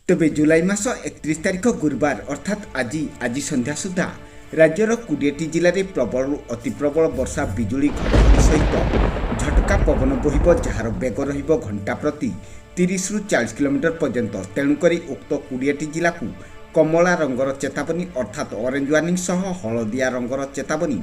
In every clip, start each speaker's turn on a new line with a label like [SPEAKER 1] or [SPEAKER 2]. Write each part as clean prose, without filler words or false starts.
[SPEAKER 1] ତେବେ ଜୁଲାଇ ମାସ 31 ତାରିଖ ଗୁରୁବାର, ଅର୍ଥାତ୍ ଆଜି ସନ୍ଧ୍ୟା ସୁଦ୍ଧା ରାଜ୍ୟର 20ଟି ଜିଲ୍ଲାରେ ପ୍ରବଳରୁ ଅତି ପ୍ରବଳ ବର୍ଷା, ବିଜୁଳି ଘଡ଼ଘଡ଼ି ସହିତ ଝଟକା ପବନ ବୋହିବ, ଯାହାର ବେଗ ରହିବ ଘଣ୍ଟା ପ୍ରତି 30ରୁ 40 କିଲୋମିଟର ପର୍ଯ୍ୟନ୍ତ। ତେଣୁକରି ଉକ୍ତ 20ଟି ଜିଲ୍ଲାକୁ କମଳା ରଙ୍ଗର ଚେତାବନୀ, ଅର୍ଥାତ୍ ଅରେଞ୍ଜ ୱାର୍ଣ୍ଣିଂ ସହ ହଳଦିଆ ରଙ୍ଗର ଚେତାବନୀ,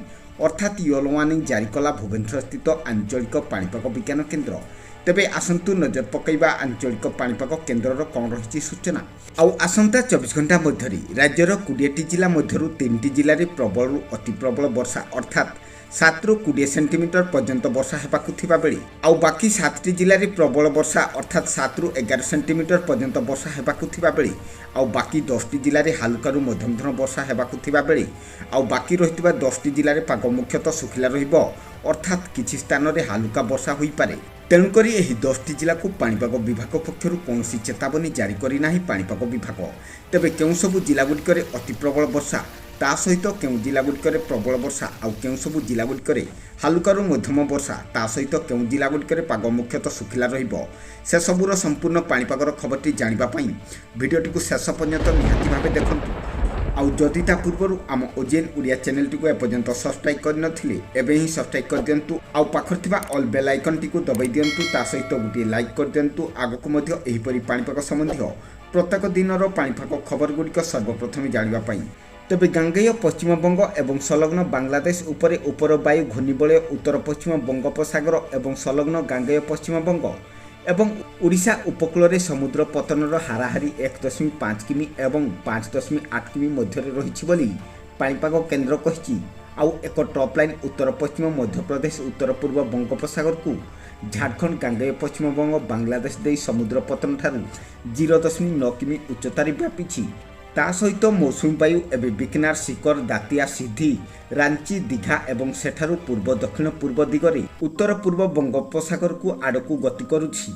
[SPEAKER 1] ଅର୍ଥାତ୍ ୟେଲୋ ୱାର୍ଣ୍ଣିଂ ଜାରି କଲା ଭୁବନେଶ୍ୱରସ୍ଥିତ ଆଞ୍ଚଳିକ ପାଣିପାଗ ବିଜ୍ଞାନ କେନ୍ଦ୍ର। ତେବେ ଆସନ୍ତୁ ନଜର ପକାଇବା ଆଞ୍ଚଳିକ ପାଣିପାଗ କେନ୍ଦ୍ରର କ'ଣ ରହିଛି ସୂଚନା। ଆଉ ଆସନ୍ତା 24 ଘଣ୍ଟା ମଧ୍ୟରେ ରାଜ୍ୟର 20ଟି ଜିଲ୍ଲା ମଧ୍ୟରୁ ତିନିଟି ଜିଲ୍ଲାରେ ପ୍ରବଳରୁ ଅତି ପ୍ରବଳ ବର୍ଷା, ଅର୍ଥାତ୍ 7ରୁ 20 ସେଣ୍ଟିମିଟର ପର୍ଯ୍ୟନ୍ତ ବର୍ଷା ହେବାକୁ ଥିବା ବେଳେ, ଆଉ ବାକି ସାତଟି ଜିଲ୍ଲାରେ ପ୍ରବଳ ବର୍ଷା, ଅର୍ଥାତ୍ 7ରୁ 11 ସେଣ୍ଟିମିଟର ପର୍ଯ୍ୟନ୍ତ ବର୍ଷା ହେବାକୁ ଥିବା ବେଳେ, ଆଉ ବାକି 10ଟି ଜିଲ୍ଲାରେ ହାଲୁକାରୁ ମଧ୍ୟମ ଧରଣ ବର୍ଷା ହେବାକୁ ଥିବା ବେଳେ, ଆଉ ବାକି ରହିଥିବା 10ଟି ଜିଲ୍ଲାରେ ପାଗ ମୁଖ୍ୟତଃ ଶୁଖିଲା ରହିବ, ଅର୍ଥାତ୍ କିଛି ସ୍ଥାନରେ ହାଲୁକା ବର୍ଷା ହୋଇପାରେ। ତେଣୁକରି ଏହି 10ଟି ଜିଲ୍ଲାକୁ ପାଣିପାଗ ବିଭାଗ ପକ୍ଷରୁ କୌଣସି ଚେତାବନୀ ଜାରି କରିନାହିଁ ପାଣିପାଗ ବିଭାଗ। ତେବେ କେଉଁ ସବୁ ଜିଲ୍ଲାଗୁଡ଼ିକରେ ଅତି ପ୍ରବଳ ବର୍ଷା, ତା ସହିତ କେଉଁ ଜିଲ୍ଲାଗୁଡ଼ିକରେ ପ୍ରବଳ ବର୍ଷା, ଆଉ କେଉଁ ସବୁ ଜିଲ୍ଲାଗୁଡ଼ିକରେ ହାଲୁକାରୁ ମଧ୍ୟମ ବର୍ଷା, ତା ସହିତ କେଉଁ ଜିଲ୍ଲାଗୁଡ଼ିକରେ ପାଗ ମୁଖ୍ୟତଃ ଶୁଖିଲା ରହିବ, ସେସବୁର ସମ୍ପୂର୍ଣ୍ଣ ପାଣିପାଗର ଖବରଟି ଜାଣିବା ପାଇଁ ଭିଡ଼ିଓଟିକୁ ଶେଷ ପର୍ଯ୍ୟନ୍ତ ନିହାତି ଭାବେ ଦେଖନ୍ତୁ। ଆଉ ଯଦି ତା ପୂର୍ବରୁ ଆମ ଓଜିଏନ୍ ଓଡ଼ିଆ ଚ୍ୟାନେଲଟିକୁ ଏପର୍ଯ୍ୟନ୍ତ ସବସ୍କ୍ରାଇବ୍ କରିନଥିଲେ, ଏବେ ହିଁ ସବସ୍କ୍ରାଇବ୍ କରିଦିଅନ୍ତୁ ଆଉ ପାଖରେ ଥିବା ଅଲ୍ ବେଲ୍ ଆଇକନ୍ଟିକୁ ଦବାଇ ଦିଅନ୍ତୁ। ତା ସହିତ ଗୋଟିଏ ଲାଇକ୍ କରିଦିଅନ୍ତୁ, ଆଗକୁ ମଧ୍ୟ ଏହିପରି ପାଣିପାଗ ସମ୍ବନ୍ଧୀୟ ପ୍ରତ୍ୟେକ ଦିନର ପାଣିପାଗ ଖବରଗୁଡ଼ିକ ସର୍ବପ୍ରଥମେ ଜାଣିବା ପାଇଁ। ତେବେ ଗାଙ୍ଗେୟ ପଶ୍ଚିମବଙ୍ଗ ଏବଂ ସଂଲଗ୍ନ ବାଂଲାଦେଶ ଉପରେ ଉପର ବାୟୁ ଘୂର୍ଣ୍ଣିବଳୟ ଉତ୍ତର ପଶ୍ଚିମ ବଙ୍ଗୋପସାଗର ଏବଂ ସଂଲଗ୍ନ ଗାଙ୍ଗେୟ ପଶ୍ଚିମବଙ୍ଗ ଏବଂ ଓଡ଼ିଶା ଉପକୂଳରେ ସମୁଦ୍ର ପତନର ହାରାହାରି 1.5 କିମି ଏବଂ 5.8 କିମି ମଧ୍ୟରେ ରହିଛି ବୋଲି ପାଣିପାଗ କେନ୍ଦ୍ର କହିଛି। ଆଉ ଏକ ଟ୍ରପ୍ ଲାଇନ୍ ଉତ୍ତର ପଶ୍ଚିମ ମଧ୍ୟପ୍ରଦେଶ, ଉତ୍ତର ପୂର୍ବ ବଙ୍ଗୋପସାଗରକୁ ଝାଡ଼ଖଣ୍ଡ, ଗାଙ୍ଗେୟ ପଶ୍ଚିମବଙ୍ଗ, ବାଂଲାଦେଶ ଦେଇ ସମୁଦ୍ର ପତନ ଠାରୁ 0.9 କିମି ଉଚ୍ଚତାରେ ବ୍ୟାପିଛି। ତା ସହିତ ମୌସୁମୀ ବାୟୁ ଏବେ ବିକନାର, ସିକର, ଦାତିଆ, ସିଦ୍ଧି, ରାଞ୍ଚି, ଦୀଘା ଏବଂ ସେଠାରୁ ପୂର୍ବ ଦକ୍ଷିଣ ପୂର୍ବ ଦିଗରେ ଉତ୍ତର ପୂର୍ବ ବଙ୍ଗୋପସାଗରକୁ ଆଡ଼କୁ ଗତି କରୁଛି।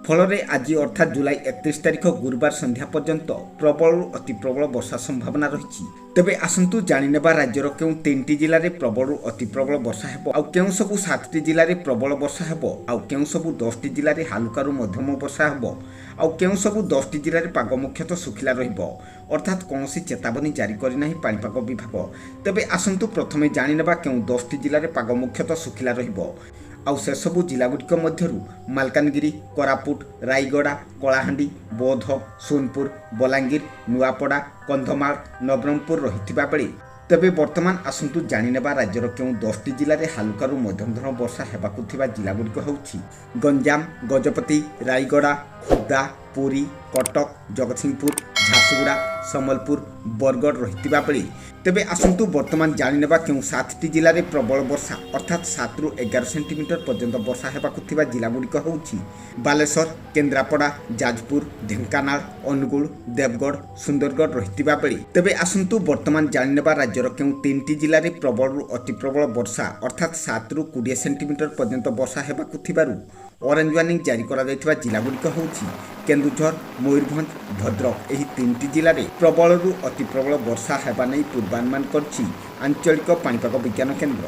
[SPEAKER 1] ଫଳରେ ଆଜି, ଅର୍ଥାତ୍ ଜୁଲାଇ 31 ତାରିଖ ଗୁରୁବାର ସନ୍ଧ୍ୟା ପର୍ଯ୍ୟନ୍ତ ପ୍ରବଳରୁ ଅତି ପ୍ରବଳ ବର୍ଷା ସମ୍ଭାବନା ରହିଛି। ତେବେ ଆସନ୍ତୁ ଜାଣିନେବା ରାଜ୍ୟର କେଉଁ ତିନିଟି ଜିଲ୍ଲାରେ ପ୍ରବଳରୁ ଅତି ପ୍ରବଳ ବର୍ଷା ହେବ, ଆଉ କେଉଁ ସବୁ ସାତଟି ଜିଲ୍ଲାରେ ପ୍ରବଳ ବର୍ଷା ହେବ, ଆଉ କେଉଁ ସବୁ 10ଟି ଜିଲ୍ଲାରେ ହାଲୁକାରୁ ମଧ୍ୟମ ବର୍ଷା ହେବ, ଆଉ କେଉଁ ସବୁ 10ଟି ଜିଲ୍ଲାରେ ପାଗ ମୁଖ୍ୟତଃ ଶୁଖିଲା ରହିବ, ଅର୍ଥାତ୍ କୌଣସି ଚେତାବନୀ ଜାରି କରିନାହିଁ ପାଣିପାଗ ବିଭାଗ। ତେବେ ଆସନ୍ତୁ ପ୍ରଥମେ ଜାଣିନେବା କେଉଁ 10ଟି ଜିଲ୍ଲାରେ ପାଗ ମୁଖ୍ୟତଃ ଶୁଖିଲା ରହିବ। ଆଉ ସେସବୁ ଜିଲ୍ଲାଗୁଡ଼ିକ ମଧ୍ୟରୁ ମାଲକାନଗିରି, କୋରାପୁଟ, ରାୟଗଡ଼ା, କଳାହାଣ୍ଡି, ବୌଦ୍ଧ, ସୋନପୁର, ବଲାଙ୍ଗୀର, ନୂଆପଡ଼ା, କନ୍ଧମାଳ, ନବରଙ୍ଗପୁର ରହିଥିବା ବେଳେ, ତେବେ ବର୍ତ୍ତମାନ ଆସନ୍ତୁ ଜାଣିନେବା ରାଜ୍ୟର କେଉଁ 10ଟି ଜିଲ୍ଲାରେ ହାଲୁକାରୁ ମଧ୍ୟମ ଧରଣ ବର୍ଷା ହେବାକୁ ଥିବା ଜିଲ୍ଲାଗୁଡ଼ିକ ହେଉଛି ଗଞ୍ଜାମ, ଗଜପତି, ରାୟଗଡ଼ା, ଖୋର୍ଦ୍ଧା, ପୁରୀ, କଟକ, ଜଗତସିଂହପୁର, ଝାରସୁଗୁଡ଼ା, ସମ୍ବଲପୁର, ବରଗଡ଼ ରହିଥିବା ବେଳେ, ତେବେ ଆସନ୍ତୁ ବର୍ତ୍ତମାନ ଜାଣିନେବା କେଉଁ ସାତଟି ଜିଲ୍ଲାରେ ପ୍ରବଳ ବର୍ଷା, ଅର୍ଥାତ୍ 7ରୁ 11 ସେଣ୍ଟିମିଟର ପର୍ଯ୍ୟନ୍ତ ବର୍ଷା ହେବାକୁ ଥିବା ଜିଲ୍ଲାଗୁଡ଼ିକ ହେଉଛି ବାଲେଶ୍ୱର, କେନ୍ଦ୍ରାପଡ଼ା, ଯାଜପୁର, ଢେଙ୍କାନାଳ, ଅନୁଗୁଳ, ଦେବଗଡ଼, ସୁନ୍ଦରଗଡ଼ ରହିଥିବା ବେଳେ, ତେବେ ଆସନ୍ତୁ ବର୍ତ୍ତମାନ ଜାଣିନେବା ରାଜ୍ୟର କେଉଁ ତିନିଟି ଜିଲ୍ଲାରେ ପ୍ରବଳରୁ ଅତି ପ୍ରବଳ ବର୍ଷା, ଅର୍ଥାତ୍ 7ରୁ 20 ସେଣ୍ଟିମିଟର ପର୍ଯ୍ୟନ୍ତ ବର୍ଷା ହେବାକୁ ଥିବାରୁ ଅରେଞ୍ଜ ୱାର୍ଣ୍ଣିଂ ଜାରି କରାଯାଇଥିବା ଜିଲ୍ଲାଗୁଡ଼ିକ ହେଉଛି କେନ୍ଦୁଝର, ମୟୂରଭଞ୍ଜ, ଭଦ୍ରକ। ଏହି ତିନିଟି ଜିଲ୍ଲାରେ ପ୍ରବଳରୁ ଅତି ପ୍ରବଳ ବର୍ଷା ହେବା ନେଇ ପୂର୍ବାନୁମାନ କରିଛି ଆଞ୍ଚଳିକ ପାଣିପାଗ ବିଜ୍ଞାନ କେନ୍ଦ୍ର।